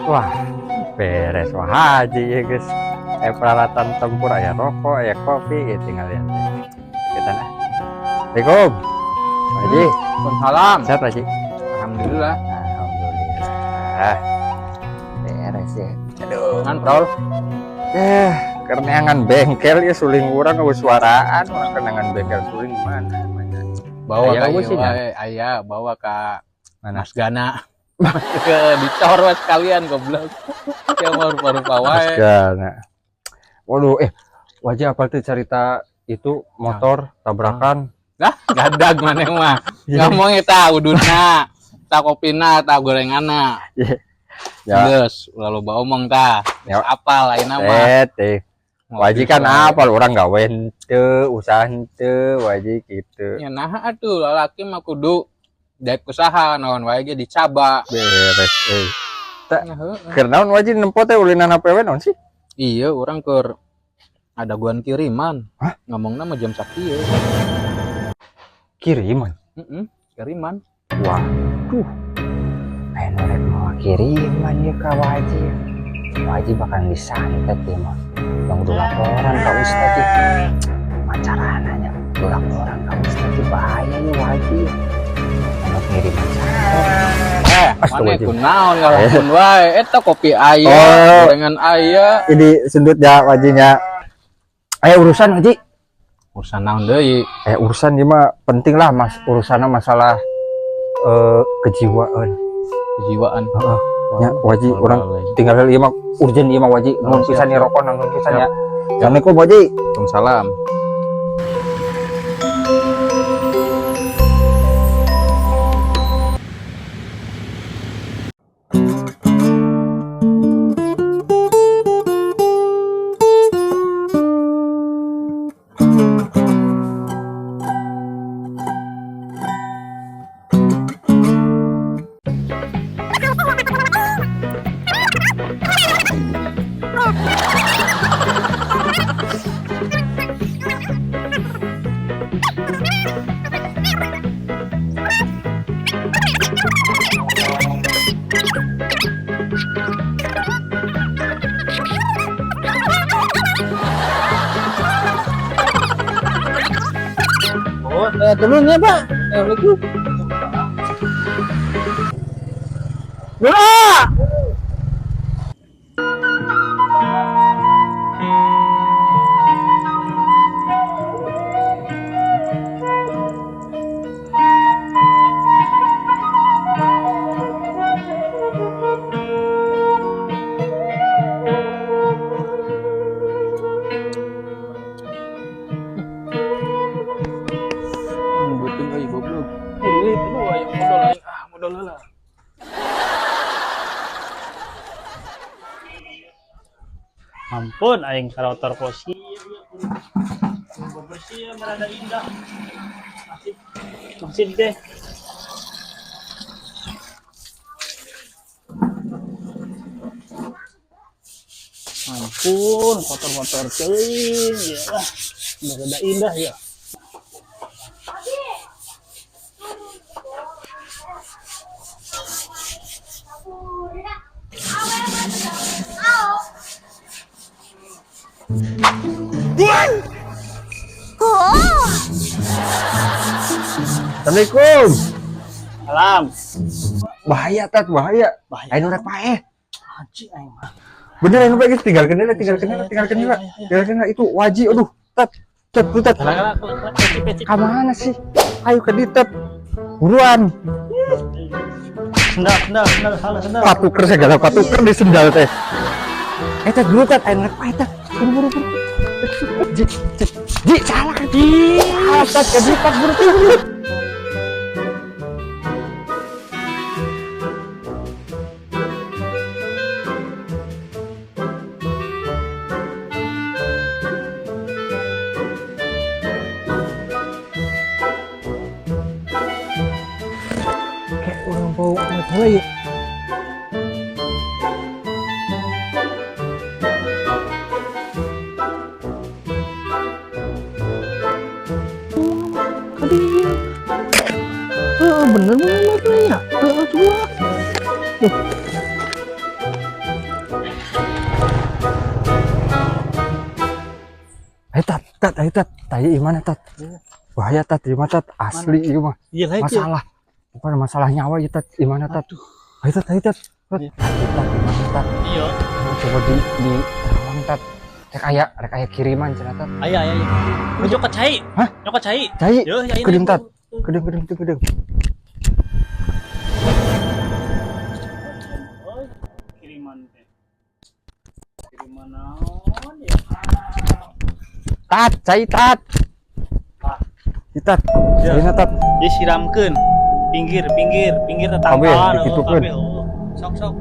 Wah, beres wah haji ya guys. Peralatan tempur aya rokok, aya kopi, ya tinggal lihat. Kita nah. Assalamualaikum. Pak Haji. Waalaikumsalam. Sehat Pak Haji? Alhamdulillah. Alhamdulillah. Beres ya. Aduh. Kan, Prol. Kerenangan bengkel ya suling urang eueuh suaraan, urang kerenangan bengkel suling mana? Mana? Bawa Aya ka eueuh ieu sih, nya? wae, aya bawa ka Mana? Mas Gana. Ke dicor we sekalian goblok. Ya mau rupa-rupa Mas wae. Gana. Waduh, wajah apa tuh cerita itu motor tabrakan? Lah, gadag maneh mah. Ngomong eta uduna, ta kopina, ta gorenganna. Ya. Geus, ulah loba omong tah. Ya. Apal ayeuna mah. Teh. Wajib kan apal urang gawe henteu, usaha henteu, wajib gitu. Ya nah atuh lalaki mah kudu daek usaha naon wae ge dicaba. Beres euy. Nah, heueuh. Keur naon wajib nempo teh ulinan HP we naon sih? Iya, urang keur ada guan kiriman. Hah? Ngomongna mah jam sakieu. Kiriman. Heeh, kiriman. Waduh. Aya nu rek mawa kiriman ieu ka wajib. Wajib bakal disantet ieu mah. Bang kudu laporan ka ustad ieu. Macarana nya kudu laporan ka ustad ieu bahaya ieu wajib. Anu ngiriman santet. Mana Astagfirullahaladzim. kunaon ngalakon wae eta kopi aya, Oh. gorengan aya. Ini sundut ya wajibnya. Aya urusan wajib. Urusan naon deui? Urusan ieu mah penting lah mas, urusanna masalah kejiwaan. Kejiwaan. Heeh. Ya, wajib Boleh, urang boleh. tinggal ieu mah urgent ieu mah wajib. Nuhun Oh, siap, pisan ieu siap. rokok nuhun pisan ya. Assalamualaikum wajib. Waalaikumsalam. Oh, turun ya, Pak. Assalamualaikum. Wah! Beuteung euy goblok. Duit aduh aya modal aing. Ah, modal heula. Ampun aing karotor posi. Bersih merada indah. Masih masih deh. Ampun, kotor-kotor teuing ya lah. Merada indah ya. Assalamualaikum. Salam. Bahaya tat, bahaya. Bahaya. Ayo rek paeh. Anjing aing mah. Bener anu bae geus tinggalkeun heula, tinggalkeun heula, tinggalkeun heula. Tinggalkeun heula itu wajib aduh. Tat, tat, tat. Kala kala peci peci. Ka mana sih? Ayo ke ditet. Buruan. Sendal sendal sendal salah sendal. Patuker segala patuker di sendal teh. Tat dulu tat, ayo rek paeh tat. Buru buru buru. Ji, ji, ji, salah ji. Salah tat, ke ditet buru buru. Kayak orang bau ngedelay ya. Bener bener ya. Heeh, coba. Tuh. Ayo Tat, Tat, ayo Tat. Tai mana, Tat? Bahaya, Tat, ieu mah, Tat. Asli ieu mah. Iya lah itu. Masalah. Bukan masalah nyawa ya, Tat. Gimana, Tat? Ayo Tat, ayo Tat. Tat, Iya. Tat, Tat, gimana, Tat? Iya. Coba di terawang, Tat. Rek aya kiriman cenah, Tat. Aya aya aya. Lu nyokot cai. Hah? Nyokot cai. Cai. Yo, ya ini. Kedeung, Tat. Kedeung, kedeung, kedeung, kedeung. Oh, kiriman teh. Kiriman naon ya? Tat, cai, Tat. Ah. Ih, Tat. Ya. Caina, Tat. Disiramkeun. Pinggir, pinggir, pinggir Kabeh, tetanggaan. dikitukeun. Oh, sok sok.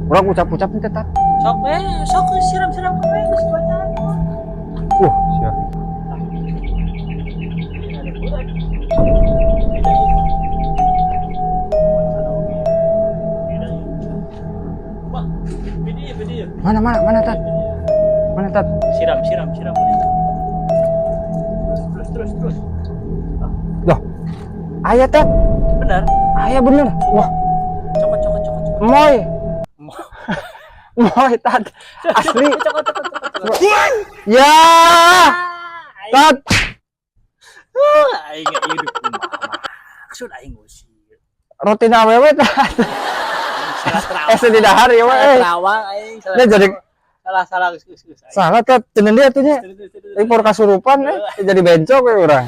Urang ucap-ucap teh, Tat. Sok sok siram-siram kabeh geus bacaan. Sia. Mana, mana, mana, Tat? Mana, Tat? Siram, siram, siram. Terus, terus, terus. Loh. Aya, Tat. Benar. Aya bener. Wah, Cokot, cokot, cokot, cokot. moy. Moy, Tat. Asli. Cokot, cokot, cokot, cokot. Ya, Tat. Aing ieu kumaha. Maksud aing ngusir. Roti awewe, Tat. Salah terawang. Sedih dahar ya, Salah we. terawang aing. Salah. Nah, jadi Salah, salah geus, geus, geus. salah, Tat. Cenah dia tuh nya. Terus, terus, terus. Impor kasurupan jadi bencok we urang.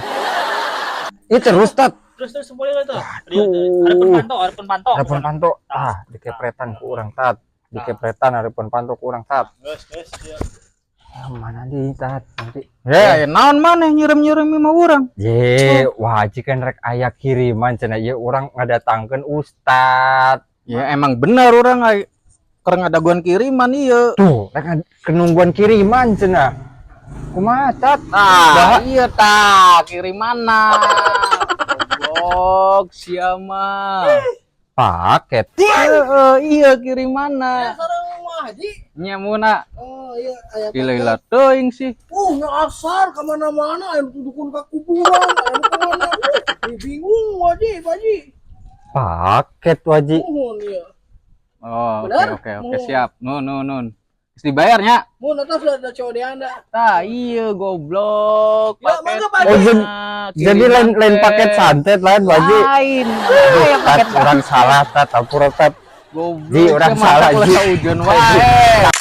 Ih, terus, Tat. Terus, terus boleh tuh. Aduh. Hareupeun panto, hareupeun panto. Hareupeun panto. Ah, dikepretan ku urang, Tat. Dikepretan hareupeun panto ku urang, Tat. Geus, geus, ya. Ah, mana di, Tat? Nanti. Ya, naon maneh nyiram-nyiram mah urang? Ye, wajib kan rek aya kiriman cenah ieu urang ngadatangkeun ustad. Ya emang bener urang ai keur ngadaguan kiriman ieu. Tuh, rek kenungguan kiriman cenah. Kumaha, Tat? Ah, iya ta, kirimana. Goblok sia mah. Paket. Heeh, iya kirimana. Haji. Nya muna. Oh iya, aya. Gila-gila teuing sih. Nyasar ka mana-mana, aya nu dukun ka kuburan, aya nu kemana. Bingung Haji, Pak Haji. Paket wajib. Nuhun ieu. Oh, oke Bener? oke oke siap. Nun nun nun. Geus dibayarnya? Mun atas ada COD anda. Tah, iya goblok. Ya, mangga, Pak Oh, jadi lain lain paket santet lain wajib. Lain. Aduh, Tat, orang salah, Tat, ampura, Tat. Goblok. Ji, orang salah, Ji. Ji. Ujon wae.